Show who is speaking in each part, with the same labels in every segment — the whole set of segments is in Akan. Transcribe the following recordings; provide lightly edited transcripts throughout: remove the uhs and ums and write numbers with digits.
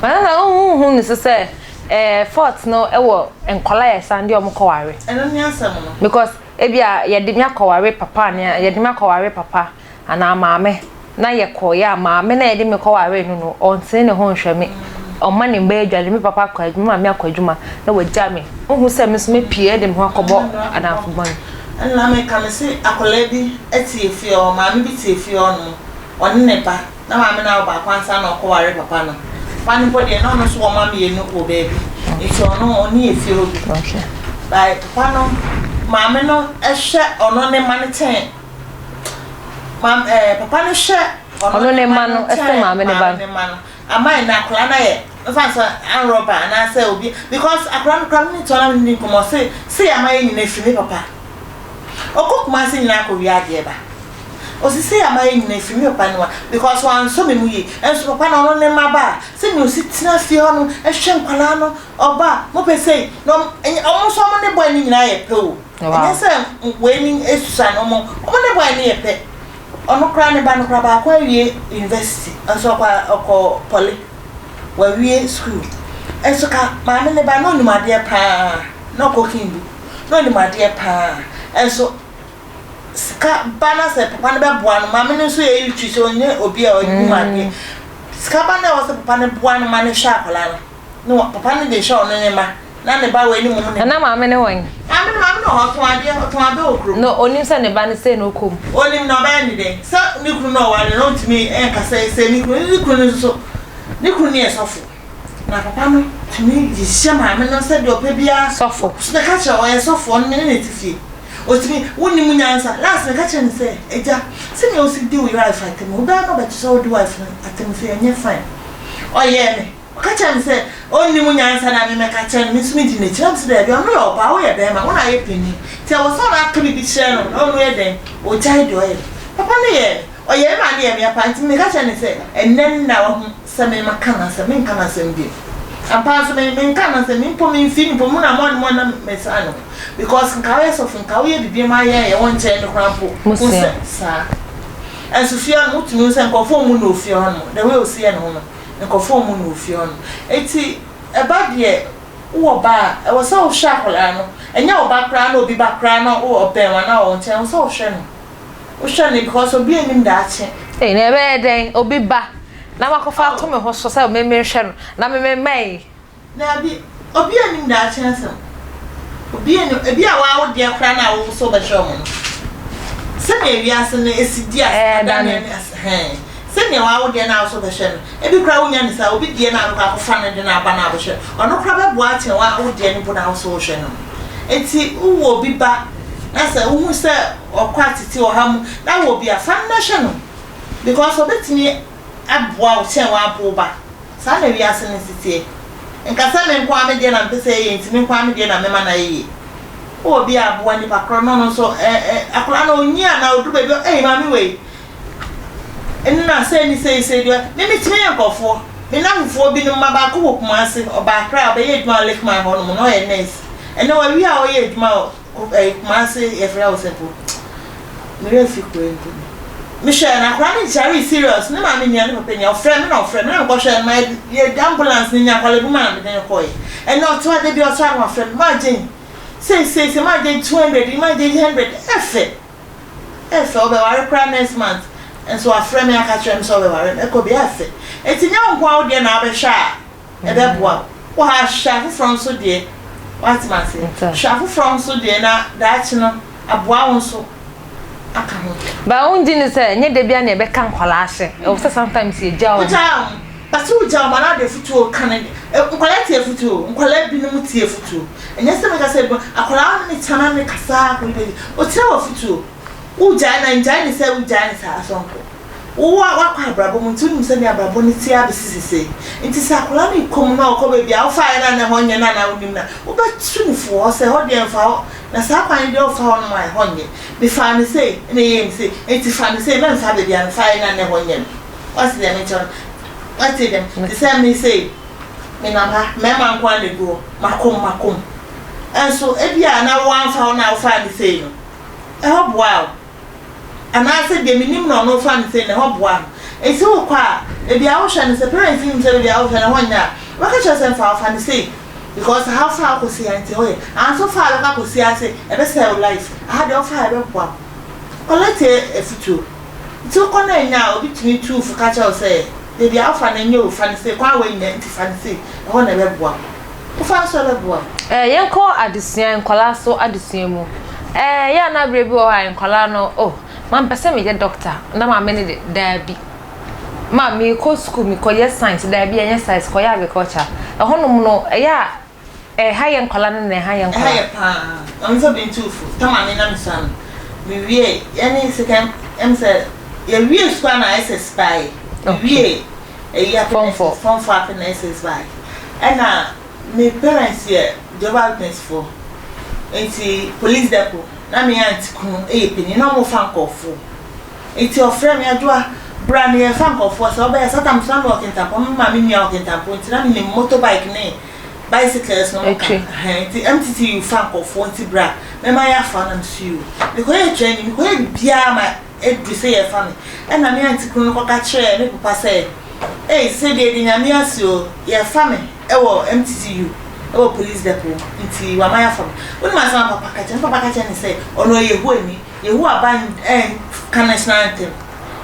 Speaker 1: But na wohu ne so sɛ fault no wɔ nkɔla yɛ san de ɔmo kɔware.
Speaker 2: Ɛno ne asɛm no.
Speaker 1: Because ebi a yɛde me akɔware papa ne yɛde me akɔware papa anaa maame na yɛkɔyɛ a, maame na yɛde me kɔware no, ɔntene ne ho nhwɛ me, ɔma ne mba adwane, me papa akɔ adwuma, maame akɔ adwuma na wagya me. Wohu sɛ me nso mepie de me ho akɔbɔ adamfo bɔne.
Speaker 2: Ɛnna meka me se akwadaa bi te efie hɔ, maame bi te efie hɔ nom, ɔne ne ba, na maame no awo baako ansa na ɔkɔware papa no. Papa no mpo deɛ, na ɔno nso wɔ mma mmienu wɔ baabi, nti ɔno ɔne efie hɔ bi. But papa no, maame no hwɛ ɔno ne mma no kyɛn maame papa no hwɛ
Speaker 1: ɔno ne mma no ɛsɛ maame ne ba
Speaker 2: no. Ne mma no ama yɛ na akwadaa no ayɛ nfa sɛ anrɔba anaasɛ obi, because akwadaa no koraa ne tɔn na ne nkɔmɔ se yɛ ama yɛ nyina efiri me papa. Ɔkɔ Kumase nyinaa akɔ wia adeɛ ba, osisi yɛ ama yɛ nyina efiri me papa no wa, because wansɔ me mu yie. Nso papa no, ɔno ne mma ba a, sɛnea osi tena fie hɔ no ɛhwɛ nkwadaa no, ɔba mo pɛ sɛ na ɔmo nso ɔmo ne boy no nyinaa yɛ pɛ o. Ɛnyɛ sɛ wei ni esusa no, ɔmo ne boy no yɛ pɛ. Ɔno koraa ne ba no koraa baako awie university nso, ɔkɔ poly, wawie school. Nso ka maame ne ba no onim adeɛ paa na ɔkɔ Kindu na onim adeɛ paa. Nso sika ba na sɛ papa no bɛboa no, maame no nso yɛ illiterate, sɛ ɔnyɛ obi a ɔnim adeɛ. Sika ba na ɛwɔ sɛ papa no boa no ma no hwɛ akwadaa no, na papa no de hwɛ ɔno ne ma na ne ba wɔ anim mu ne
Speaker 1: Ɛna maame ne wɔn?
Speaker 2: Maame no hɔ ɔtɔn adeɛ, ɔtɔn abɛ wɔ kurom.
Speaker 1: No, onim sɛ ne ba no sei na ɔkɔ mu?
Speaker 2: Onim, na ɔbɛyɛ ne dɛn sɛ ne kunu no ɔware no, ɔntumi nkasa sɛ ne kunu no nso, ne kunu no yɛ sɔfo, na papa no tumi hyehyɛ maame no sɛdeɛ ɔpɛ biara.
Speaker 1: Sɔfo?
Speaker 2: Meka kyerɛ, ɔyɛ sɔfo, ɔno ne ne te fie, otumi wonim nyansa. Last meka kyerɛ no sɛ, agya, sɛnea osi di wo wife atam, wobɛyɛ no ɔbɛte sɛ wodi wife no atam sɛ ɛnyɛ fine. Ɔyɛɛ me, ɔka kyerɛ me sɛ ɔnnim nyansa na me mɛka kyerɛ no, me nso medi n'akyi. Na me sɛ daabi, ɔno yɛ ɔbaa, woyɛ bɛrima, wo na ayɛ panin, nti ɛwɔ sɛ ɔno aka biribi kyerɛ no na ɔno yɛ dɛn, ɔgyae deɛ ɔyɛ no. Papa no yɛ ɔyɛ me ma ne yɛ me apa, nti meka kyerɛ no sɛ ɛnnɛ nna wahu sɛ me maka n'asɛm, menka n'asɛm bio. Ampa nso me menka n'asɛm, me mpo memfi mpo mu na mɔ ne mɔ na mesan no, because nka woyɛ sɔfo, nka woyɛ biribi ma yɛ yɛ wɔn nkyɛn no koraa mpo
Speaker 1: Musua.
Speaker 2: Wo sɛ saa ɛnso fie hɔ no, wotumi hu sɛ nkɔfoɔ mu na ofie hɔ no, the way osi yɛ ne ho no, nkɔfoɔ mu na ofie hɔ no. Eti ɛba deɛ, wowɔ ba a, ɛwɔ sɛ wohwɛ akwadaa no. Ɛnyɛ wo ba koraa na obi ba koraa na wowɔ ɔbɛn wa na ɔwɔ nkyɛn, ɛwɔ sɛ wohwɛ no, wohwɛ no, because obi anim daakye.
Speaker 1: Ee, na ɛbɛyɛ dɛn obi ba na makɔfa ato me ho so sɛ me menhwɛ no na me mema yi?
Speaker 2: Daabi, obi anim daakye asɛm. Obi anim ebi a wawo deɛ koraa na awo so bɛhwɛ ɔmo no, sɛnea wiase no esi di ase
Speaker 1: dane.
Speaker 2: Ne ase hɛn, sɛnea wawo deɛ na awo so bɛhwɛ no, ebi koraa wonya ne sa obi deɛ na abɛkɔ akɔfa no de na aba na abɛhwɛ ɔno koraa bɛboa akyɛn wawo deɛ no po na awo so wohwɛ no. Eti wowɔ obi ba na sɛ wohu sɛ ɔkɔ atete ɔha mu na wɔ bi a, fa no na hwɛ no, because ɔbɛtumi aboa wo kyɛn wampo wo ba. Saa na wiase no si teɛ. Nka sɛ me nko ara me deɛ na mepɛ sɛ ɛyɛ, nti me nko ara me deɛ na mema no ayɛ yie. Wowɔ bi a aboa nipa korɔ no, ɔno nso ɛ ɛ akwadaa no ɔnyi a na ɔduru baabi, ɛyi maame wei nna sɛ ni sei sei deɛ me metumi yɛ. Nkɔfoɔ me namfoɔ binom ma baako wɔ Kumase, ɔba Akra a, ɔbɛyɛ adwuma wɔ Lekman hɔ nom na ɔyɛ nurse. Ɛnɛ wawie a ɔyɛ adwuma wɔ Kumase, yɛfrɛ wo sɛ po, merɛ fi kuro yi mpo. Mehwɛ na akwadaa no nkyɛre serious, ne maame nua ne papa nia, ɔfrɛ me na ɔfrɛ me na mekɔhwɛ no ma yɛ ambulance ne nya akwadaa bi mu a mede no kɔɛ. Ɛnɛ ɔte hɔ, ade bi ɔte hɔ a na wafrɛ me, maa gye sei sei sei, maa gye 200, maa gye 100. Ɛfɛ ɔbɛware koraa next month nso, wafrɛ me aka kyerɛ me sɛ ɔbɛware me ɛkɔ bi. Ɛfɛ eti nyɛ wo nko a wo deɛ na abɛhwɛ a ɛbɛboa wo ha, hwɛ afoforɔ nso deɛ. Wate ma ase? Hwɛ afoforɔ nso deɛ na daakye no aboa wo nso aka ho.
Speaker 1: Ba wongye ne sɛ nyɛ da bia na yɛbɛka nkwadaa ahyɛ, ɛwɔ sɛ sometimes yɛgya wɔn.
Speaker 2: Wogyaa wɔn basi, wogyaa wɔn anaa de afutuo ka ne nkwadaa tie afutuo. Nkwadaa binom tie afutuo, ɛnyɛ sɛ meka sɛ akwadaa no ne kyana ne kasa akɔyi baabi otie wɔ afutuo. Wogyae na ngyae ne sɛ wogyae ne saa so nko wowɔ a wakɔ abrabɔ mu, nti wonim sɛnea abrabɔ no tie abɛsi sesei. Nti sɛ akwadaa no rekɔ mu na ɔkɔ baabi a wofaeɛ no a na ɛhɔ nyɛ no anaa wonim no a, wobɛtu no fo hɔ sɛ ɛhɔ deɛ mfa hɔ, na saa kwan no deɛ ɔfa hɔ nom a ɛhɔ nyɛ. Mefaa no sei ɛna ɛyɛɛ me sei, nti fa no sei, mɛmfa baabi a mefaeɛ no a na ɛhɔ nyɛ no. Wate deɛ mekyerɛ no? Wate dɛm te sɛ me sei, menam ha, mmarima nko ara na egu hɔ, makom makom. Ɛnso ebi a na woamfa hɔ no a wofaa no sei no, ɛhɔ boa wo, anaasɛ deɛ menim na ɔno fa no sei na ɛhɔ boa no. Nti wokɔ a, baabi a wohwɛ no, sɛ parents no nim sɛ baabi a wohwɛ no ɛhɔ nyɛ a, wɔbɛka kyerɛ wo sɛ mfa wo fa no sei because ha wofa a wokɔsi ha nti ɛhɔ yɛ. Anso fa a wobɛkɔ akɔsi ha sei, ɛbɛsɛe wo life. Aha deɛ wofa a ɛbɛboa wo. Nkwadaa tie afutuo. Nti wokɔ na ɛnyɛ a, obi tumi tu wo fo ka kyerɛ wo sɛ baabi a wofa no ɛnyɛ o, fa no sei, kwan wei nyɛ nti fa no sei, ɛhɔ na ɛbɛboa wo. Wofa nso a ɛbɛboa wo.
Speaker 1: Eh, yɛnkɔ adesua, nkwadaa so adesua mu. Eh, yɛ a na berɛ bi wɔ hɔ a nkwadaa no, oh, mampɛ sɛ meyɛ doctor, na maame no de, daabi. Ma merekɔ sukuu, mekɔyɛ science, daabi ɛnyɛ science, kɔyɛ agriculture. Ɛhɔnom no, ɛyɛ a ɛha yɛ nkwadaa no na ɛha yɛ
Speaker 2: Ɛha
Speaker 1: nkwadaa.
Speaker 2: yɛ paa. Maame sɛ obi ntu fo. Tam a me na mesua no, mewie yɛne second ɛm sɛ yɛwie sukuu a na SS baeɛ. Mewie ɛyi afe na
Speaker 1: Form 4.
Speaker 2: SS, form 4 afe na SS baeɛ. Ɛna me parents yɛ Jehovah Witness foɔ. Nti police depot na me aunty kunu yɛ panin na wɔfa nkurɔfoɔ. Nti ɔfrɛɛ me, Adwoa, bra na yɛmfa nkurɔfoɔ sɛ wobɛyɛ. Saa tam so na mewɔ Kintampo, me maame nua wɔ Kintampo nti na menim motorbike ne bicycles no ka.
Speaker 1: Ɛtwe.
Speaker 2: Ɛhɛn, nti MTTU fa nkurɔfoɔ nti bra mɛma yɛafa na mese yoo. Mekɔyɛɛ training, mekɔyɛɛ biribiara ma ɛduru sɛ yɛfa me. Ɛna me aunty kunu no kɔka kyerɛɛ me papa sɛ, Ei, sesei deɛ yɛde Nyame ase o, yɛfa me wɔ MTTU wɔ police depot nti wama yɛafa me. Wonim asɛm a papa ka kyerɛ me? Me papa ka kyerɛɛ no sɛ ɔno ɔyɛ Yehoani. Yehowa ba nka national anthem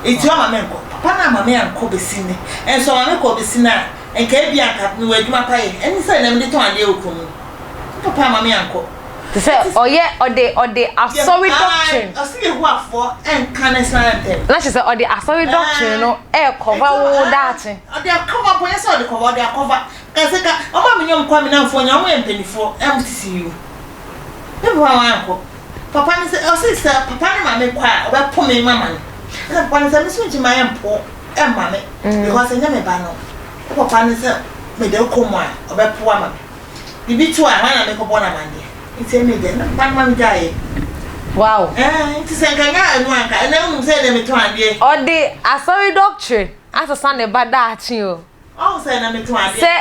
Speaker 2: nti ɔma me nkɔ. Papa no amma me ankɔ besi nnɛ. Nso ɔma me kɔɔ besi nnɛ a, nka ebia nka mewɔ adwuma pa yɛ. Ɛne sɛ nnɛ mede tɔn adeɛ wɔ kurom no. Me papa amma me ankɔ.
Speaker 1: Te sɛ ɔyɛ ɔde ɔde asɔre doctrine.
Speaker 2: Ɔse Yehowafoɔ nka national anthem.
Speaker 1: Na kyerɛ sɛ ɔde asɔre doctrine no ɛɛkɔva wo daakye.
Speaker 2: Ɔde akɔva mpo, nyɛ sɛ ɔde kɔva, ɔde akɔva. Ka sɛ ka ɔmo a me ne ɔmo kɔ a me nnamfoɔ nyinaa ɔmo yɛ mpaninfoɔ, MTCU. Me papa wankɔ. Papa no sɛ, ɔse sɛ papa no ma me kɔ a, ɔbɛpo me mama no. Ɛna papa no sɛ, me so nkyɛ ma ɛmpo ɛmma me because ɛnyɛ me ba no. Wo papa no sɛ mede wo kɔ mu a, ɔbɛpo ama me. Biribi to a, hwan na mekɔbɔ no amanneɛ? Nti ɛne deɛ, na papa no ma me gyaeɛ.
Speaker 1: Wow.
Speaker 2: Ɛɛ, nti sɛ nka nyɛ ɛno a, nka ɛnɛ wonim sɛ ɛnɛ metɔn adeɛ.
Speaker 1: Ɔde asɔre doctrine asesa ne ba daakye o.
Speaker 2: Ɔhu sɛ ɛnɛ metɔn adeɛ.
Speaker 1: Sɛ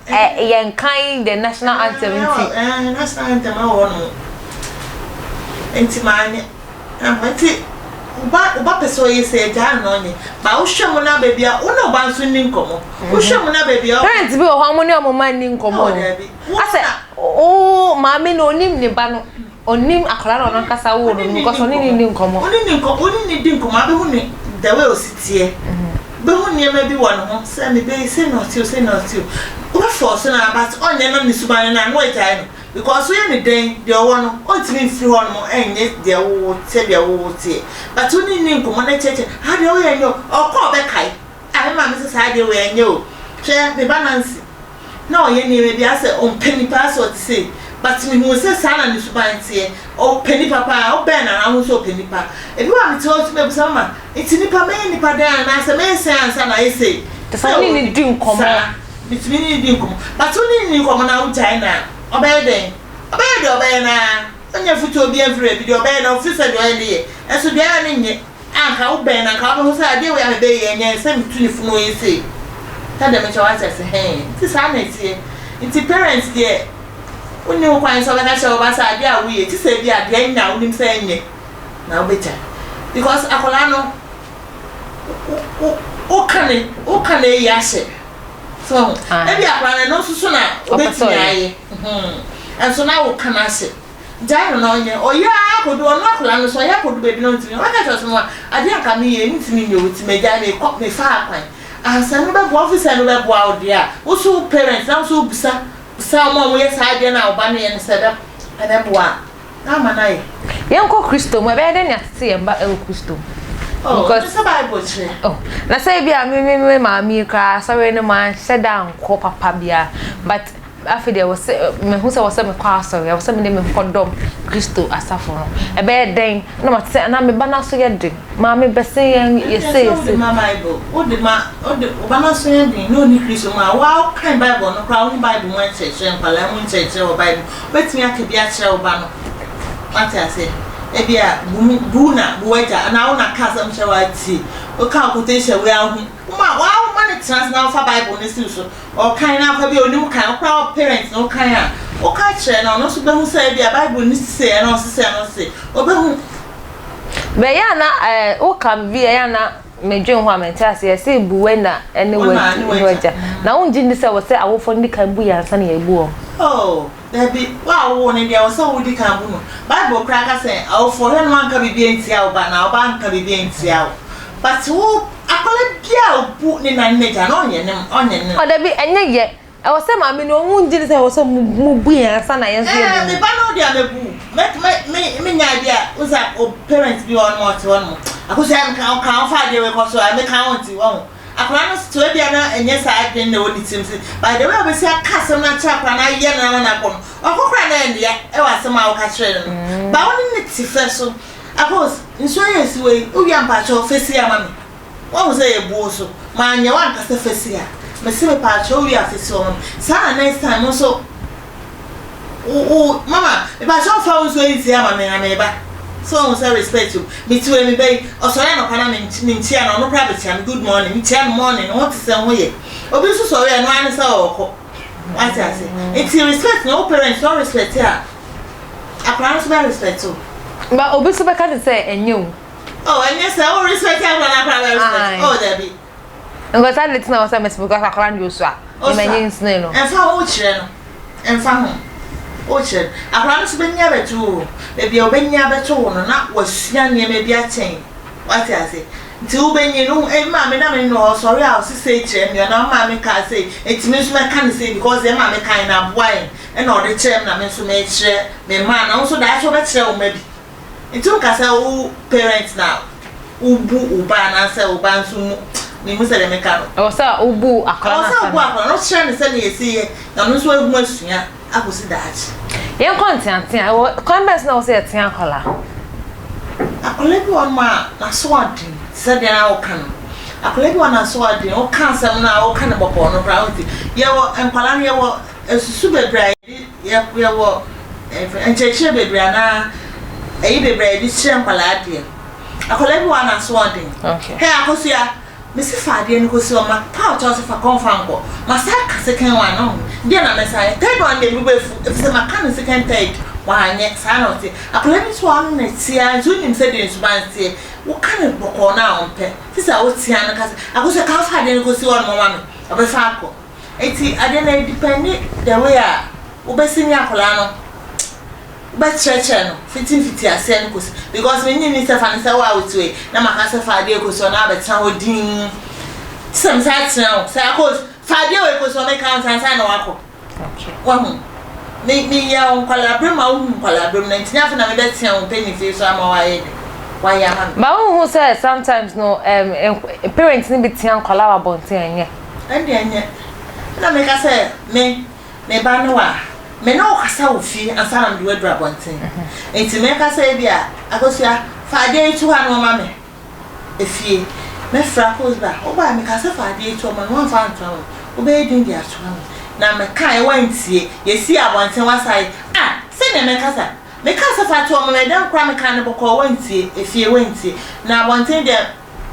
Speaker 1: Ɛ yɛn kan the national anthem nti.
Speaker 2: Ɛɛ national anthem ɛwɔ hɔ nom nti maa nyɛ nti wo ba pɛ sɛ ɔyɛ sɛ agyaa no na ɔnyɛ ba wohwɛ mu na baabi a wo ne wo ba nso nni nkɔmmɔ wohwɛ mu na baabi a.
Speaker 1: Parents bi wɔ hɔ a wɔn ne wɔn mma nni nkɔmmɔ o asɛ oo maame no onim ne ba no. Ɔnnim akwadaa no a ɔno ankasa woo no no because ɔne no nni nkɔmmɔ.
Speaker 2: Wo ne no nkɔ, wo ne no di nkɔmmɔ a, wobɛhu ne the way ɔsi teɛ. Wobɛhu nneɛma bi wɔ ne ho sɛ me ba yi sei na ɔte o, sei na ɔte o. Wobɛ force no ara but ɔnyɛ na ne suban no no a, na wagyae no. Because woyɛ no dɛn, deɛ ɔwɔ no, ɔntumi mfiri hɔ nom nyɛ deɛ wo sɛdeɛ wo woteɛ. But wo ne no nni nkɔmmɔ na kyerɛkyerɛ, ah deɛ woyɛ nyɛ o, ɔkɔ a ɔbɛkae. Ah me maame sɛ saa adeɛ wei ɛnyɛ o. Hwɛ me ba Nancy. na ɔyɛ nneɛma bi asɛ ɔmpɛ nipa asɛ ɔte sei but mehuu sɛ saa na ne suban teɛ ɔpɛ nipa paa wobɛn no a wohu sɛ ɔpɛ nipa ebi wɔ a mete hɔ nso mebisa mama nti nipa mɛyɛ nipa dɛn anaasɛ mɛyɛ sɛn ansa na ayɛ sei
Speaker 1: Te sɛ wo ne no di nkɔmmɔ.
Speaker 2: Saa metumi ne no di nkɔmmɔ but wo ne no nni nkɔmmɔ na wogyae no a ɔbɛyɛ dɛn ɔbɛyɛ deɛ ɔbɛyɛ no ara ɔnnya afutuo biara mfiri baabi deɛ ɔbɛyɛ no ɔfiri sɛ deɛ ɔyɛ no yɛ nso deɛ ɔyɛ no nyɛ. A anka wobɛn no anka wobɛhu sɛ adeɛ wei a mebɛyɛ yi ɛnyɛ sɛ metu ne funu yi sei sɛdeɛ mekyɛ wate ase hɛn nti saa na ɛteɛ nti parents deɛ wonni ho kwan sɛ wobɛka kyerɛ wo ba sɛ adeɛ a woyɛ ti sɛ bi adeɛ anya a wonim sɛ ɛnyɛ na wobɛgya because akwadaa no woka ne woka ne ayi ahyɛ so ho ebi akwadaa no ɛno nso so na wobɛtumi ayɛ ɛnso na woka no ahyɛ Gyae no na ɔnyɛ. Ɔyɛ ara kɔdu, ɔno akwadaa no nso, ɔyɛ akɔdu baabi na ɔntumi nyɛ. Waka kyerɛ no sɛ, Mama, adeɛ a anka meyɛ yi, mentumi nyɛ o, nti magyae, mekɔ, mefa akwan. Ah, sɛ ɛno bɛboa wo, wofiri sɛ ɛno bɛboa wo deɛ a, wo nso wo parents, na wo nso wobisa sɛ wɔn a wɔyɛ saa adeɛ no a wo ba no yɛ no sɛ ɛbɛ, ɛbɛboa a, na ama no ayɛ.
Speaker 1: Yɛnkɔ Kristo mu, ɛbɛyɛ dɛn na yɛatete yɛn mma wɔ Kristo mu?
Speaker 2: Oh, ɛno sɛ Bible kyerɛ.
Speaker 1: Oh, na sɛ ebi a me me me maame yi koraa asɔre no manhyɛ da ankɔ papa biara, but Afei deɛ ɛwɔ sɛ mehu sɛ ɛwɔ sɛ mekɔ asɔre, ɛwɔ sɛ mede me ho kɔdɔm Kristo asafo no. Ɛbɛyɛ dɛn na mate sɛ anaa me ba no aso yɛ den? Maame bɛsen yɛn yɛsei
Speaker 2: Ɛnde sɛ wode
Speaker 1: yɛsei.
Speaker 2: ma Bible, wode ma wode wo ba no aso yɛ den na ɔnni Kristo mu a, wo ara wokan Bible no koraa wohu Bible mu nkyerɛkyerɛ, nkwadaa mu nkyerɛkyerɛ wɔ Bible mu. Wobɛtumi aka bi akyerɛ wo ba no. Wate aseɛ? Ebia bu mu bu wo na bu w'agya anaa wo na ka asɛm kyerɛ wo a tie. Woka wo quotation wei a wohu. Woma wo ara woma no tena ase na wofa Bible no si wo so. Ɔkan no akwa bi a onim kan, wo koraa wo parent no wokan a, woka kyerɛ no a, ɔno nso bɛhu sɛ ebia Bible no se ɛna ɔse sɛ ɛna ɔse, ɔbɛhu.
Speaker 1: But ɛyɛ a na eh, woka biribi a ɛyɛ a na medwen ho a mente ase. Yɛse bu w'ɛna ne w'agya. Na wongye nni sɛ ɛwɔ sɛ awofoɔ no di kan bu yɛn ansa na yɛabu wɔn?
Speaker 2: Oh, dabi. Wo a wowoo no deɛ, ɛwɔ sɛ wodi kan bu no. Bible koraa ka sɛ, awofoɔ, hwɛ na woanka biribi antia wo ba, na wo ba anka biribi antia wo. But wo, akwadaa biara a ɔbu ne na ne n'agya no, ɔnyɛ ne, ɔnyɛ ne.
Speaker 1: Oh, dabi, ɛnyɛ yɛ. Ɛwɔ sɛ maame no ɔmo ngye di sɛ ɛwɔ sɛ mo bu yɛn ansa na yɛn nso yɛbu
Speaker 2: mo. Me ba no deɛ mɛ bu mɛ mɛ me me nya bi a wosa o parent bi wɔ hɔ nom ɔte hɔ nom akosua me ka ɔka ɔfa adeɛ wei kɔ so a me ka wɔn ti wɔn akwadaa no so ebi a na ɛnyɛ saa adwene na ɛwɔ ne tirim si by the way a ɔbɛsi aka asɛm no akyerɛ akwadaa no ayɛ no ama no akɔ no ɔkɔ koraa na ɛndeɛ ɛwɔ asɛm a wɔka kyerɛ no no ba wɔn ne te fɛ so akos nsuo yɛ esi wei wowia mpakyɛw fɛ si ama me. Wahu sɛ yɛ buo so manyɛ wankasa fasi a mese mepaakyɛw wie a fasi wɔ ma me saa na next time mo nso wo wo mama mepaakyɛw fa wo nsuo yi nsi ama me na meba so wahu sɛ respect o mete wei meba yi ɔsɔre anɔpa na menkyia no ɔno koraa bɛkyia me good morning mekyia no morning ho te sɛ ho yɛ obi nso sɔre a ɛno ara ne sɛ ɔɔkɔ wate ase nti respect na wo parents no respect a akwadaa no nso bɛ respect o.
Speaker 1: Ba obi nso bɛka te sɛ ɛnyɛ o.
Speaker 2: Oh, ɛnyɛ sɛ wo respect akora na akora bɛ respect. Oh, dabi.
Speaker 1: Because I didn't know sɛ mesi because akora no osua. Ɛma nye nsene no.
Speaker 2: Ɛmfa ho kyerɛ no. Ɛmfa ho. Wo kyerɛ no. Akora no so bɛnya abɛto wo. Baabi a ɔbɛnya abɛto wo no na wasua nneɛma bi akyɛn. Wate ase? Nti wobɛnyin no, eh, maame na me no ɔsɔre a ɔse sei kyerɛ me, anaa maame kaa sei, nti me nso mɛka no sei because deɛ maame kae no aboa yɛn, ɛna ɔde kyerɛ me na me nso mekyerɛ me mma, na wo nso daakye wobɛkyerɛ wo mma bi. Nti wonka sɛ wo parent na wobu wo ba anaasɛ wo ba nso mu mehu sɛ deɛ meka no.
Speaker 1: Ɛwɔ sɛ wobu akwadaa no
Speaker 2: Ɛwɔ sɛ wobu akwadaa no, wokyerɛ no sɛdeɛ yɛsi yɛ na ɔno nso ahu asua akɔsi daakye.
Speaker 1: Yɛnkɔ nteatea, ɛwɔ kwan bɛn so na ɛwɔ sɛ yɛtea akwadaa?
Speaker 2: Akwadaa bi wɔ hɔnom a n'aso aden te sɛ deɛ na woka no. Akwadaa bi wɔ hɔ a n'aso aden, woka asɛm no a woka no bɔkɔɔ no koraa wonte. Yɛwɔ nkwadaa no yɛwɔ asusu bebree a yɛde Yɛ yɛwɔ nkyerɛkyerɛ bebree anaa ɛyi bebree a yɛde kyerɛ nkwadaa adeɛ. Akwadaa bi wɔ hɔ a n'aso ɔden. Hɛ Akosua, mesi fa adeɛ no kɔsi hɔ, ma pa ɔkyɛw sɛ fa kɔ mfa nkɔ. Masa aka second one ɔho. Deɛ na mɛsa ayɛ. Third one deɛ me bo afu efisɛ maka no second third wanyɛ. Saa na ɔte. Akwadaa bi nso wɔ hɔ ano na ɛteɛ ara nti wonim sɛdeɛ nsuban teɛ. Woka no bɔkɔɔ no a ɔmpɛ. Te sɛ wotea no ka sɛ Akosua ka fa adeɛ no kɔsi hɔ nom ma me. Ɔbɛfa akɔ. Nti ade no ɛdepɛndi the way a wobɛsi ne akwadaa no wobɛkyerɛkyerɛ no fiti mfitiaseɛ no kɔsi because me nni sɛ fa no sɛ wo a wote wei na maka sɛ fa adeɛ kɔsi hɔ na abɛtena hɔ dinn sɛ me saa tena o sɛ akɔ fa adeɛ wei kɔsi hɔ meka wo nsa ansa na wakɔ wahu Me meyɛ wo nkwadaa-berɛ mu a wohu nkwadaa-berɛ mu na nti nyɛ afei na mebɛtea wo mpaninfie so ama woayɛ dɛ woayɛ ama me.
Speaker 1: But wonhu sɛ sometimes no um parents no bi tea nkwadaa wɔ abɔnten a ɛnyɛ?
Speaker 2: Ɛnde ɛnyɛ. Ɛna meka sɛ me me ba ne wo a, me ne wo kasa wɔ fie ansa na mede wo aduru abɔnten. Nti meka sɛ ebia Akosua fa adeɛ yi to ha na ma me. Efie. Mɛfrɛ Akos ba. Wobae mekaa sɛ fa adeɛ yi to hɔ ma me, woamfa anto ama me. Wobɛyɛ din de ato ama me. Na mekaeɛ woantie. Yɛsii abɔnten woasan ayɛ. Ah! Sɛdeɛ mɛkasa. Mekaa sɛ fa to hɔ ma me, ɛdɛn koraa mekaa no bɔkɔɔ woantie. Efie woantie. Na abɔnten deɛ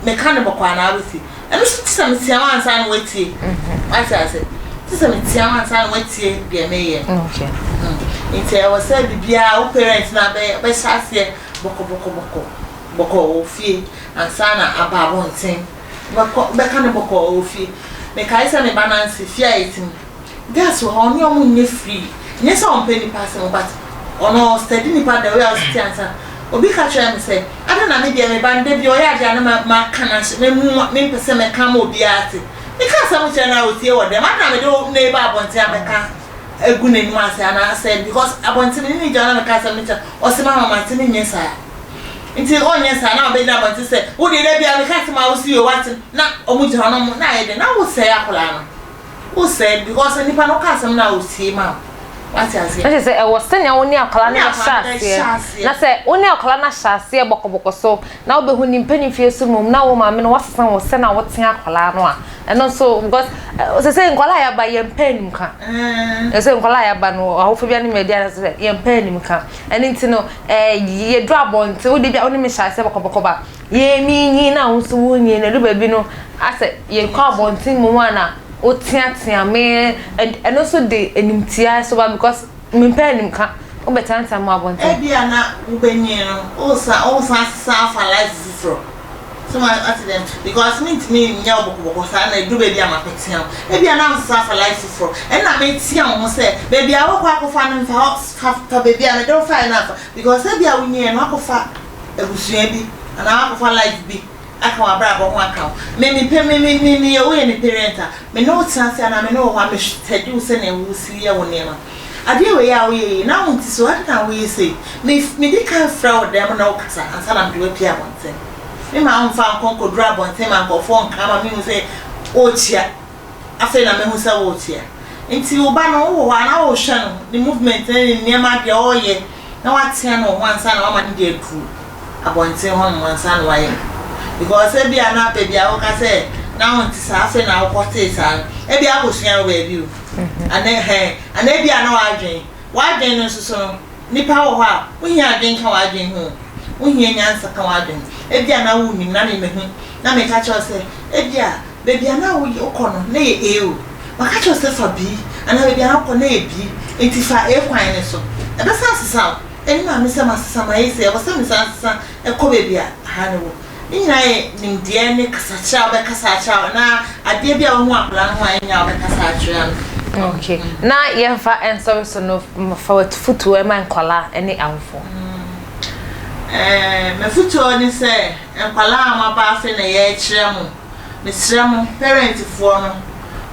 Speaker 2: meka no bɔkɔɔ anaa wobɛtie. Ɛno nso te sɛ metea wo ansa na woatie. Woate ase? Te sɛ metea wo ansa na woatie deɛ meyɛ no. Nti ɛwɔ sɛ biribiara wo parents no abɛyɛ, wobɛhyɛ aseɛ bɔkɔbɔkɔbɔkɔ. Bɔkɔɔ wɔ fie ansa na aba abɔnten. Wobɛkɔ wobɛka no bɔkɔɔ wɔ fie. Mekae sɛ me ba Nancy, fie a yɛte mu, girls wɔ hɔ a ɔne wɔn nyɛ free. Nyɛ sɛ ɔmpɛ nnipa asɛm but ɔno ɔstudy nnipa the way a ɔsi te ansa. Obi ka kyerɛɛ me sɛ, adɛn na me deɛ me ba no da bi ɔyɛ adeɛ a na ma maka no ahyɛ mamu mempɛ sɛ mɛka ama obiara ate. Meka asɛm kyerɛ no a ɔtie wɔ dɛm. Adɛn na mede wo na ɛba abɔnten abɛka agu n'anim ase anaasɛ because abɔnten me ne no gyina hɔ na meka asɛm no kyerɛ no ɔse mama mate menyɛ saa. Nti ɔnyɛ saa na ɔbɛgyina abɔnten sɛ wo deɛ da biara meka asɛm a wosi yɛ wate na ɔmo gyina hɔ na ɔmo na ayɛ dɛn na wosɛe akwadaa no wosɛe because nipa no woka asɛm no a otie ma wo wate aseɛ.
Speaker 1: Na kyerɛ sɛ ɛwɔ sɛnea wo ne akwadaa no bɛhyɛ aseɛ na sɛ wo ne akwadaa no ahyɛ aseɛ bɔkɔbɔkɔ so na wobɛhu ne mpanimfie so mmom na wo maame no wasesa wo sɛnea wote akwadaa no a ɛno nso because sɛ sɛ nkwadaa a yɛaba yɛmpɛ animka sɛ nkwadaa a yɛaba no awofo bi anim adi sɛ yɛmpɛ animka Ɛno nti no, eh, yɛduru abɔnten, wode bi a wo ne me hyɛ aseɛ bɔkɔbɔkɔ ba, yɛ menyin na wo nso wonyin, ɛdu baabi no, asɛ yɛkɔ abɔnten mmom a na woteatea me, ɛno nso de animtia so ba because mempɛ animka, wobɛteatea me wɔ abɔnten.
Speaker 2: Ebia na wobɛnyin no, woresan woresan asesa afa life foforɔ. So ma ate dɛm because mentumi nyɛ wo bɔkɔbɔkɔ saa na ɛduru baabi a makɔtea wo. Ebia na wosesa afa life foforɔ. Ɛnna metea wo ho sɛ baabi a wokɔ akɔfa no mfa hɔ, fa fa baabi a mede wo faeɛ no amfa because ebia wonyiiɛ no woakɔfa abusua bi anaa woakɔfa life bi aka w'abrabɔ ho aka wo. Me mepɛ me me me meyɛ woyɛ me parent a, me ne wo tena ase anaa me ne wo wɔ hɔ a me study wo sɛnea wosi yɛ wo nneɛma. Adeɛ wei a woyɛ yi na wonte so adɛn na woyɛ sei? Me medi kan frɛ wo dan mu na wokasa ansa na mede wo apue abɔnten. Me ma womfa nkɔ nkɔduru abɔnten ma nkurɔfoɔ nka ma mehu sɛ worekyia. Afei na mehu sɛ worekyia. Nti wo ba no wowɔ hɔ a na wohwɛ no ne movement ne ne nneɛma deɛ ɔreyɛ na woatea no wɔ ho ansa na woama no de aduru abɔnten hɔnom ansa na wayɛ no. Because ebia na baabi a woka sɛ na wonte saa afei na wokɔtee saa no ebia wokɔsua wɔ baabi o. Anaa ɛhɛn, anaa ebia na w'adwen, w'adwen no nso so no, nnipa wɔ hɔ a, wohia adwen ka w'adwen ho o, wohia nyansa ka w'adwen ho. Ebia na wonnim, na me mahu, na meka kyerɛ wo sɛ, ebia baabi a na woyɛ, wokɔ no, na ɛyɛ A o, maka kyerɛ wo sɛ fa B, anaa baabi a na wokɔ no na ɛyɛ B, enti fa A kwan no so. Ɛbɛsan asesa wo. Ɛno na me sɛ masesa, mayɛ sei, ɛwɔ sɛ mesan sesa kɔ baabi a ha no wɔ. Ne nyinaa yɛ nimdeɛ ne kasakyerɛ a wobɛkasa akyerɛ a anaa adeɛ bi a wohu akwadaa no ho a ɛnyɛ a wobɛkasa akyerɛ no.
Speaker 1: Okay. Na yɛmfa nsɔre so no fa w'afotuo ma nkwadaa ne awofoɔ.
Speaker 2: Mm. M'afotuo ne sɛ nkwadaa a moaba afei na yɛrekyerɛ mo, mesrɛ mo parentfoɔ no,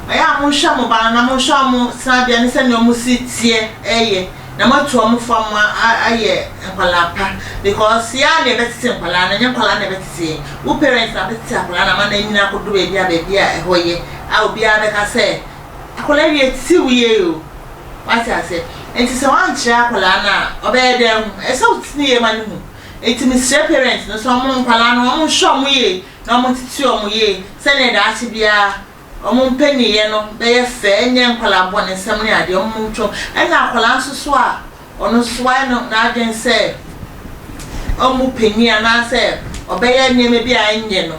Speaker 2: ɛyɛ a monhwɛ mo ba no na monhwɛ wɔn tenabea ne sɛdeɛ wɔn si teɛ ɛyɛ. Na moatu wɔn fo ama ayɛ nkwadaa pa because yɛn ara na yɛbɛtete nkwadaa no, ɛnyɛ nkwadaa na ɛbɛtete yɛn. Wo parents na bɛtete akwadaa no ama no anyini akɔduru baabi a baabi a ɛhɔ yɛ a obiara bɛka sɛ akwadaa yi yɛtete wo yie o. Wate aseɛ? Nti sɛ woankyerɛ akwadaa no a, ɔbɛyɛ dɛn ahu? Ɛsɛ sɛ wotete no yie ma no hu. Nti mesrɛ parents no sɛ wɔn nkwadaa no wɔnhwɛ wɔn yie na wɔntete wɔn yie sɛdeɛ daakye biara Wɔn mpaninyɛ no bɛyɛ fɛ, ɛnyɛ nkwadaa abɔnesɛm ne adeɛ, wɔn ntwam. Ɛna akwadaa nso so a, ɔno nso so wayɛ no n'adwene sɛ ɔmmu panin anaasɛ ɔbɛyɛ nneɛma bi a ɛnyɛ no,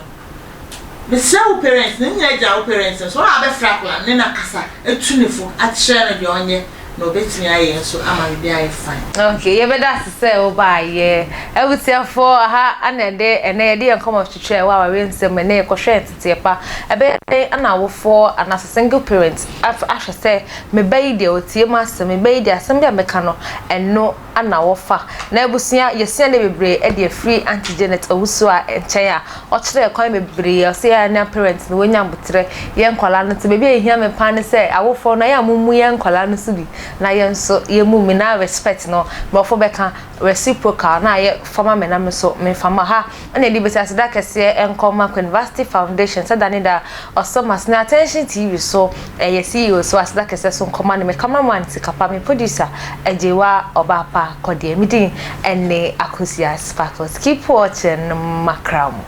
Speaker 2: mesrɛ wo parents no, ne nyinaa gyina wo parents no so, wo na wabɛfrɛ akwadaa no ne no akasa, atu ne fo, akyerɛ no deɛ ɔnyɛ. Na obetumi ayɛ nso ama biribi ayɛ fine.
Speaker 1: Ok yɛbɛda ase sɛ wobaayɛ. Abusuafoɔ aha ana ɛde ɛnɛ yɛde yɛn nkɔmmɔ twetwe ɛwɔ awareɛ nsɛm ɛnɛ yɛkɔhwɛɛ nteteɛ pa. Ɛbɛyɛ dɛn ana awofoɔ anaasɛ single parent ahwɛ sɛ me ba yi deɛ ɔtie m'asɛm, me ba yi deɛ asɛm bi a mɛka no ɛno ana wɔfa. Na abusua yɛsua nneɛma bebree ɛde afiri Auntie Janet Owusu a nkyɛn a Ɔkyerɛɛ kwan bebree a ɔsɛ yɛn a parents no wɔnya aboterɛ yɛn nkwadaa no nti baabi a ɛhia me paa ne sɛ awofoɔ no ɛyɛ a mommu yɛn nkwadaa no so bi na yɛn nso yɛmmu me na respect no borɔfo bɛka reciprocal na ayɛ fa ma me na me nso memfa ma ha ɛna ɛde bɛsi aseda kɛseɛ nkɔ ma Queenvasty Foundation sɛ da ne da ɔsɔ m'asene Attention TV so ɛyɛ CEO so aseda kɛseɛ so nkɔ ma no me cameraman Sikapa me producer Agyewa Ɔbaapa Kɔdeɛ me din ɛne Akosua Sparkles keep watching Makramu.